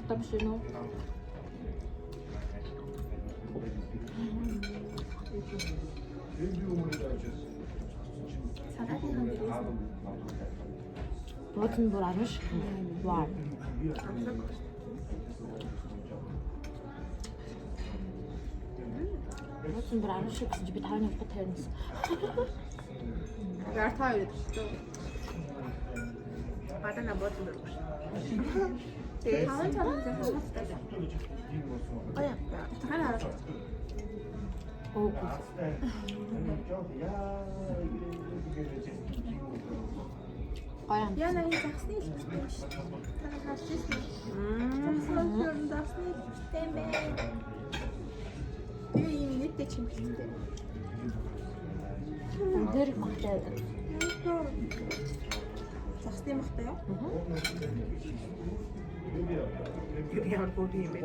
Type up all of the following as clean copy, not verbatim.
Амттай биш үү? Салатын хан дээрээс Бууз нь бүр 10 шиг. Вау. Бууз нь бүр 10 шиг гэсэн чи би 5 минутад 50 гэсэн. Яар та хоёр идчихсэн. Бадана бууз дөрөв шүү. Тэгээ таван цаасан зэ хангалттай. Гоё. Таван харуулж. Өө. Гоё юм. Яна энэ загсны хэлбэртэй биш. Та нар харж ирсэн үү? Загсны загсны хэлбэртэй юм байна. Тэгээ ийм нийтдээ чимхэлтэй. Үнээр их махтай байдаг. Загсны махтай юу? Тэр ямар буу юм бэ те?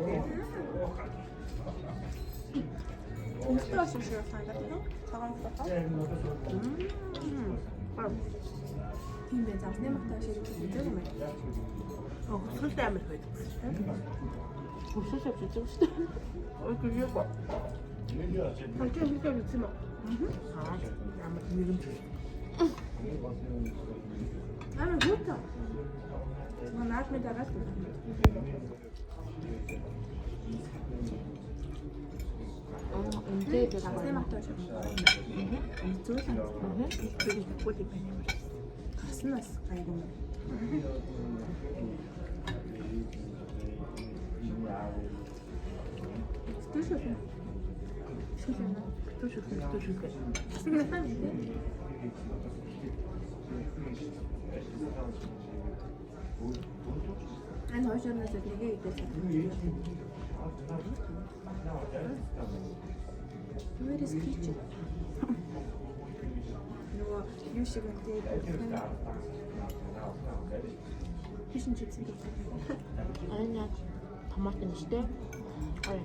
Өнөртөө бас юм шиг санагдаад байна. Цагаан махтай. Гоё. Тийм байх. Загсны махтай шиг үзээгүй юм байна. Хөсгөлтэй амар байдаг гэсэн шүү дээ. Өсөж авч үзсэн шүү дээ. Ой гүйгүй. Ханч хөсгөл үзсэн юм уу? Аа ямар нэгэн зүйл. Амар хүүтэн. Манайх мэд араас. Үнтэй би Загсны гоё. махтай шиг. Зүйл санагдав. Тэр ихгүй юм байна юм. Гас нь бас гайгүй юм. Түш үү? Шүлэн. Түш үсэн түш үсэн. Энэ хойшоорноос нэгээ идэл. Where is kitchen? Нөгөө юу шиг үнтэй. Kitchen chips гэдэг. Энэ яг томат юм шүү дээ. Гоё.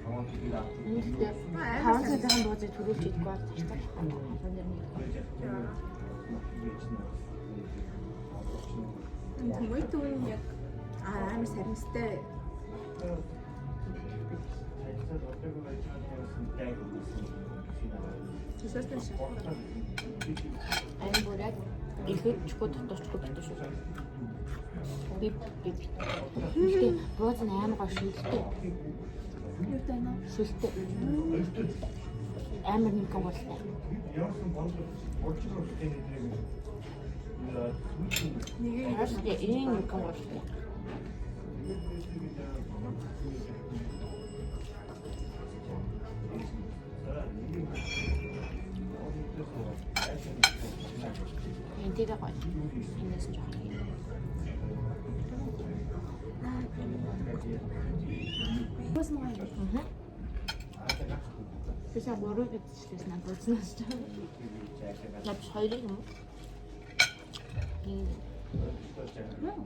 Үүнтэй таван цагийн буузыг төрүүлж идэхгүй бол зарцаа. Халуун дээр нэг. Томатон нь яг амар саримстай. Төсөөс нь шалгах. Энэ бүр яг ихэвчгүй дотоочгүй битүү шүү. Би би. Гэхдээ бууз нь амар гоё шүлтэй. Юутай нэ? Шүлтэй. Амар нэгэн гуралтай. Нэгээ Харин энэ нэгэн гуралтай. Энэ тэгээ гоё. Энэс нь жоохон юм. Бууз нь гоё. Аа. Тэсээ гурав идчихлээс надад буузнаас ч. Наа биш хоёрыг юм уу? Энэ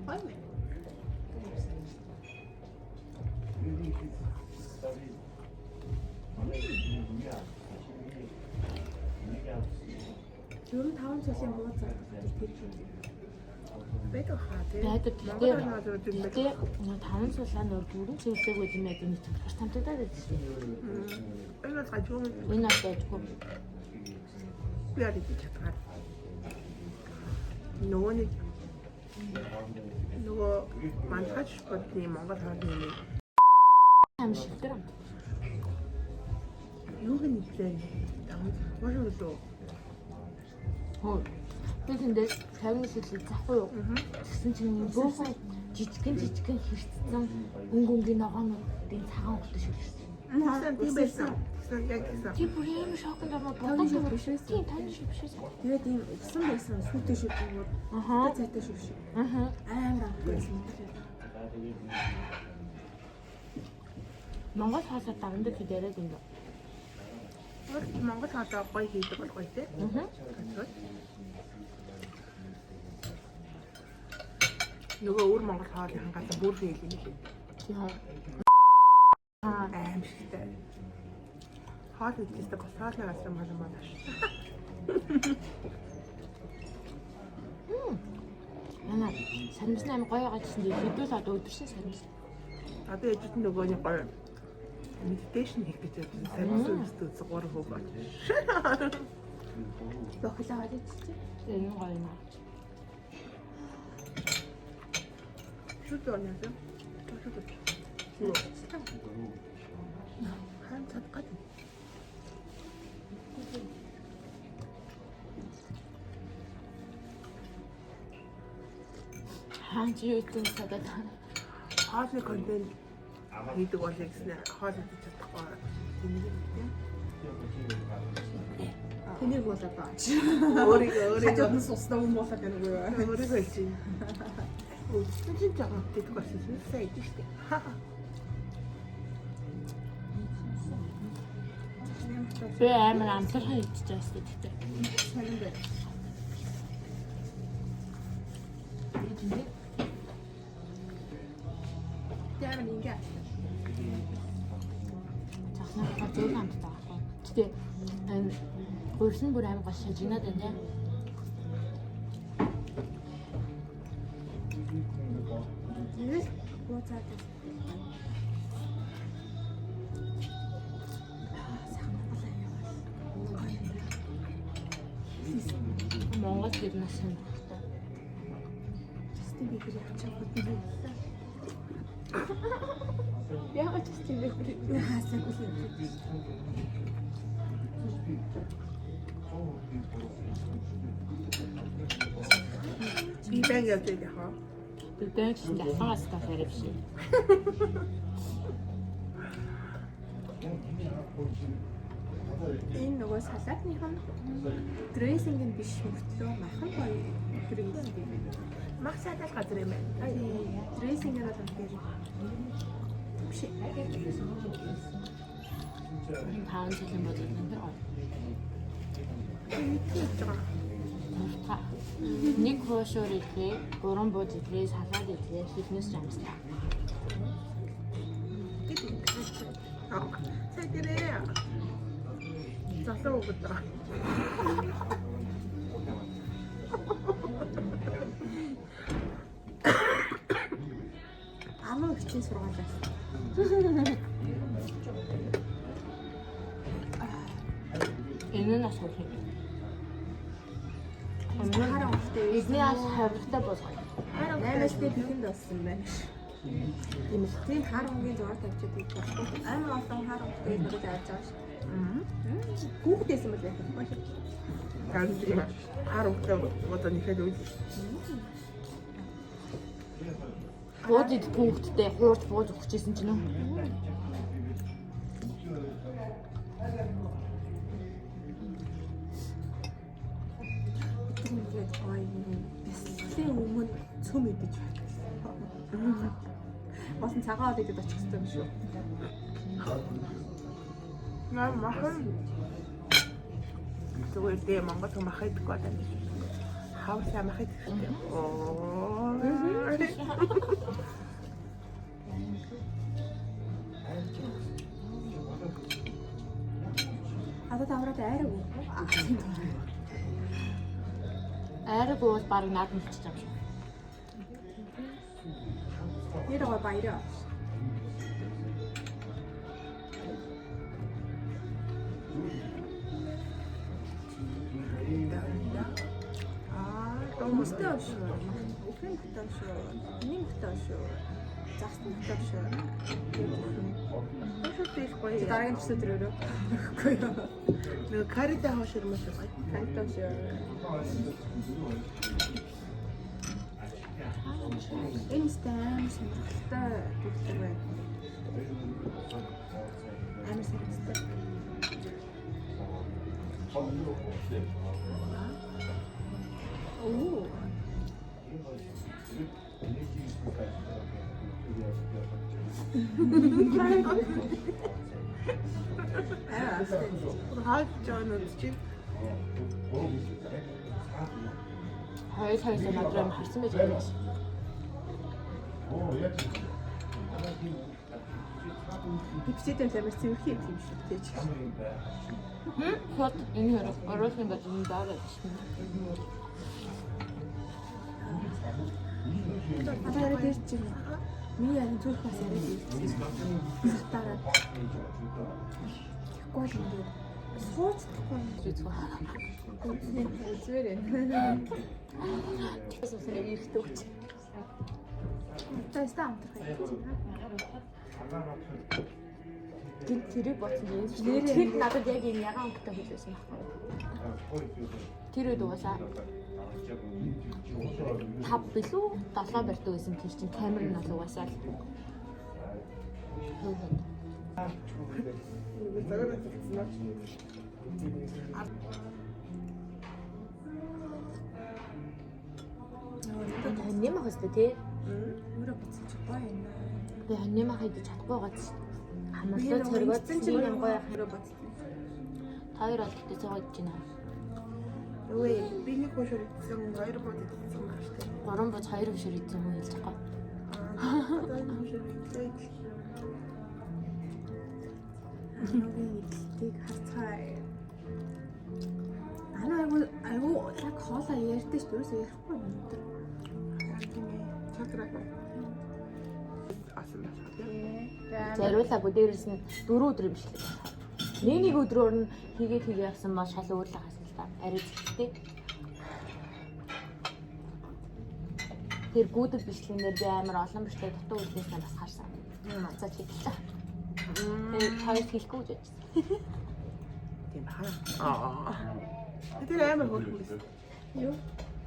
Гоё юм. Ер нь таван цулын бууз зардаг газар тэр юм. Байдаг хаа те. байдаг. Монгол Гэхдээ орнууд юм байна. гэхдээ нөө таван сулаа нөр дөрвөн цэвэрлэг үз юм яа гэнэ бас тамтагдаад байдаг шүү. Энэ бол гажгүй юм. Энэ бол дайггүй. Би арай идэж чадгаар. Нөгөө нэг нөгөө мандахаж бодны Монгол хоолны нэг Амар шилдэр амт. юуг нь идлээ. Таван уушиг лөө. Хөө. Би тэндээс 50 шилэг захгүй юу? Тэгсэн чинь бөөхөн жижигэн жижигэн хэрцсэн өнгө өнгийн ногоонуудын цагаан хөтө шилжсэн. Тэгсэн тийм байсан. Тэгсэн яг тэгсэн. Тийм бүр юм шоконд ороод Тонн бодож шиг биш байсан. Тийм тань шиг биш байсан. Тэгээд ийм усан байсан сүйтэй шиг бүр Аха. цайтай шиг шиг. Аха. Амар амт байсан. Монгол хоолоор давндаг хэд яриад юм бэ? Монгол хоолой гоё хийдэг бол гоё те. Аа. Нөгөө өөр Монгол хоолын газар бүр фейл юм лээ. Тийм. Аимшигтай. Хоол идчихсэн бас хоолны газар мал мал аш. Манай сармсны ам гоё байгаа гэсэн чинь хэдүүл одоо өдөршин сармс. Одоо ээжид нөгөө нэг гоё meditation хийх гэж явж байсан. Сармс үстэй үзсэн 3 хөг болж. Бохилоо хоол идчихэ. Энэ гоё юм аа. Шүд орно юм. Шүд. Хан цадгад. Хаан чи юу гэсэн садад. Хоолны контент хийдэг болъё гэснээр хоол идэж чадахгүй. Тэнийг юм те. Тэнийг болоод баа. Өөрийгөө өөрийгөө Хажууд нь суснаа юм болоод байна уу? өөрийгөө хэлж байна. Өвсөн чинь жоохон идэх болсон чинь сайн идэж штэ. Би амар амтлахаа идчихэж байгаа шүү дээ. Сонин байна. Тэгтээ Тэр амар ингээ авсан. цахнаа зөөлөн амттай байхгүй. Гэтэ энэ гурилан бүр амар гоо шажигнаад байна те. Тэгэл буцаад. Сайхан Монгол аяа. Монгол ер нь сонирхолтой. Justin Bieber явчих гот юм байна. Яагаад Justin Bieber юу хаасаагүй юм бэ? Би баян явж байгаа хаа. Би баян гэсэн алхангаас та арай биш. Энэ нөгөө салаатных нь dressing нь биш мөртлөө мах нь гоё хэрэглэдэг юм байна. Мах сайдал газар юм байна. Dressing нь бол үнэхээр биш. Таван жилийн бодол энэ гоё. Идэж байгаа. Туртаа. Нэг хуушуур идлээ, гурван бууз идлээ, салаад идлээ, хилнээс ч амслаа. Сая дээрээ. Залуу өгöd байгаа. Аман хүчин сургаалаа. Энэ нь бас хөрх юм. Хараа өнгөтэй. Эдний ас хавиртай болгоё. Наймаас дээр бэхэнд болсон байна. Тийм л. Тийм хар өнгийн зураг тавьчихад байдаг. Амар олон хар өнгөтэй зураг авч байгаа шүү. Хүүхдээсэн бол яах вэ? Ганц хар өгдөө одоо нэхэд үл. Бууз идэх хүүхдтэй хуурч бууз өгчээсэн чинь үү? Тэр ингээд гоё юм. Бяцлалын өмнө цөм идэж байна. Болсон цагаан хоол идэж очих хэрэгтэй юм шүү. Наа махан. Зүгээр дээ Монгол хүн мах идэхгүй байна. Хавар сайн мах идэх хэрэгтэй. Оо. Надад авраад айраг уу? Айраг уул баг наад мэлчиж юм шиг. Нэр гоо баяраа. Аа, Хүмүүстэй шүү. Үхэн хөтөө шүү. Миний хөтөө шүү. Загсны хөтөө шүү. Хошор дэх гоё. Дараагийн төсөө тэр өрөө. Үгүй юу. Нөгөө карита хошор маш гоё. Хантаа шүү. Энэ стэм сонирхолтой бүлэг байна. Амар сонирхолтой. Оо. Хаад жоо нүд чи. Хоёр хоёроо над руу харсан байж байгаа юм. Бипсидэн амар цэвэрхэн юм шиг тийч. Хот энэ хоёр оруулах юм бол энэ дараа чинь. Одоо тэр чинь миний харин зүрх бас яриад ирсэн. Сатараад. Тэгэхгүй л ингээд сууж чадахгүй юм. Үзмээр байна. Тэгсэн юм эрэхтэй өгч. За өстө амтрах юм. Гин тэрийг бодсон юм. Тэр надад яг юм ягаан өнгөтэй хөл байсан байхгүй. Тэр үед угаасаа 5 билүү 7 барьдаг байсан тэр чинь камер нь бол угаасаа л хөө хөө. Цагаар татсан аа. Хоньны мах өстө тий. Өөрөө бодсон чи гоё юм. Би хоньны мах идэж чадахгүй байгаа ч. Хамарлаа цоргоод чинь юм гоё. Өөрөө бодсон. Та хоёр бол тэгтээ цогоо идэж байна. Үгүй би нэг хөшөр идсэн, хоёр бод идсэн байх шүү дээ. 3 бож 2 хөшөр идсэн хүн хэлж байгаа. Аа, одоо энэ хөшөр идлээ. Анагийн идэлтийг харцгаая. Ана айгу айгу лаг хоолоо ярьдээ шүү дээ. Ерөөсөө ярихгүй юм өндөр. Тийм ээ. Чакраг. Асан байна. Зариулаагүй дээрээс нь 4 өдөр юм шиг. Нэг өдрөөр нь хийгээд хийгээ явсан ба шал өөр л хасан л та. Арай зэлттэй. Тэр гүйдэг бичлэгнээр би амар олон бичлэг дутуу үзлээсээ бас харсан. Мацаач хэллээ. Тэгээд хоёр хэлэхгүй гэж бодсон. Тийм хаа. Аа. Тэр амар хөөрхөн байсан. Юу?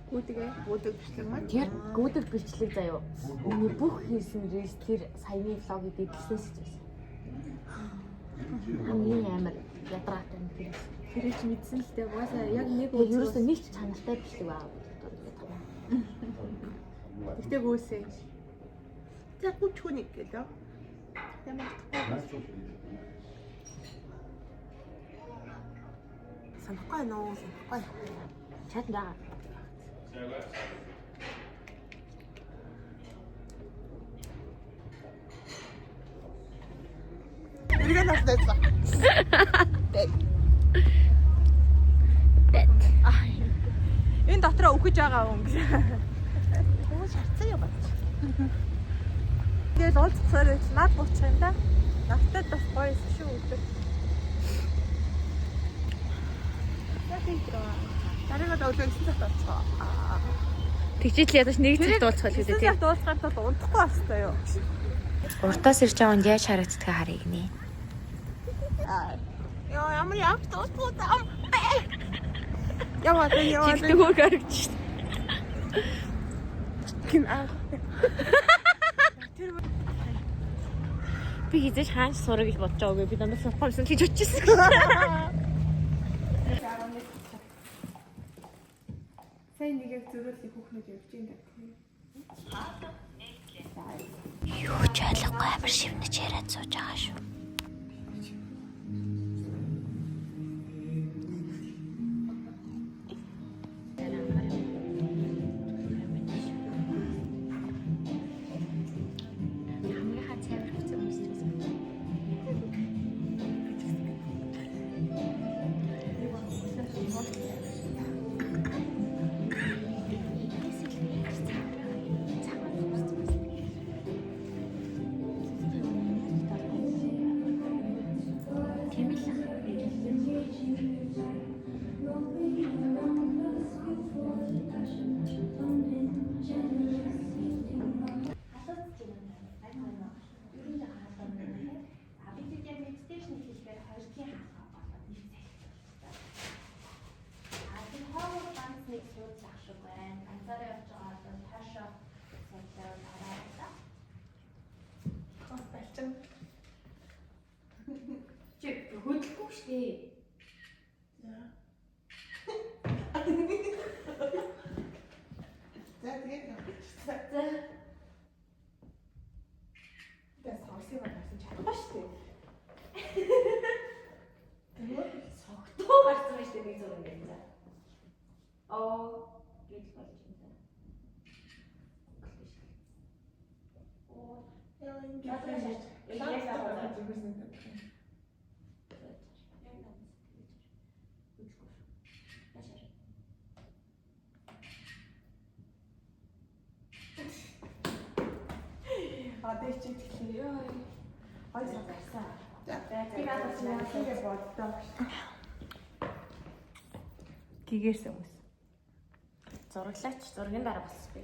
Гүдгээ. Гүйдэг бичлэг маань. Тэр гүйдэг бичлэг заяо. Миний бүх хийсэн рейс тэр саяны влогийг эдэлсэн гэж байсан. Хамгийн амар ядаргаатай нь тэр байсан. Тэр ч мэдсэн л дээ. Угаасаа яг нэг Тэгээд ерөөсөө нэг ч чанартай бичлэг байгаагүй гэдэг юм. Тэгтээ гүйсээ. За 30 хүнийг гэлээ. Ямар утгагүй. Санахгүй нөө, санахгүй. Чадна. Эргэн автайсан. Энэ дотроо үхэж байгаа юм гэж. Хүмүүс шарцсан юм байна. Тэгэл уулзахсаар над буцах юм да. Надтай бас гоё юм шүү өдөр. За тийм дээ. Дараагаа өглөө 9 цагт оцгоо. Аа. Тэгжиж л ядаж нэг цагт уулзах л 9 цагт уулзахын тулд унтахгүй байх хэрэгтэй юу? Уртаас ирж байгаа нь яаж харагддгаа харъя гинэ. Йоо, ямар явж дуусгүй зам. Яваа, яваа. Жилдэг хөөр харагдаж шít. Гин аа. Би хизээж хаанч сурах гэж бодож байгаагүй. Би дандаа сурахгүй юмсан гэж бодчихсон. Сайн нэг яг зөрөөлийг хүүхнүүд явж юм да. Юу ч ойлгохгүй амар шивнэж яриад сууж байгаа шүү. Хамгийн цайвар хувцас өмсөж байсан. Тийм л. Чи хөдлөхгүй шүү дээ. За тэгээд За. Тэгээ сорсыг гарсан чадахгүй шүү дээ. Согтуу гарсан байж тээ нэг зураг юм за. Оо, гэл болж байна за. Оо, Яа шаач. Яг Яг зүгээр санагдав. А дээр чи тэгэхээр ёо. Ой сарсан. За Би надад чи яасан бодлоо. Гэгэрсэн хүмүүс. Зураглаач зургийн дараа болсон би.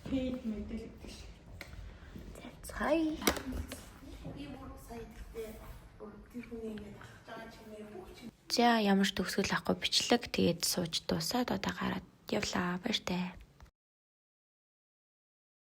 Пэйд мэдээлэгдэх шиг. Цай. Би бүр сая тэгтээ бүр тэр хүний ингээд ахж байгаа чимээ бүх За ямар ч төгсгөл авахгүй бичлэг тэгээд сууж дуусаад одоо гараад явлаа. Баяртай.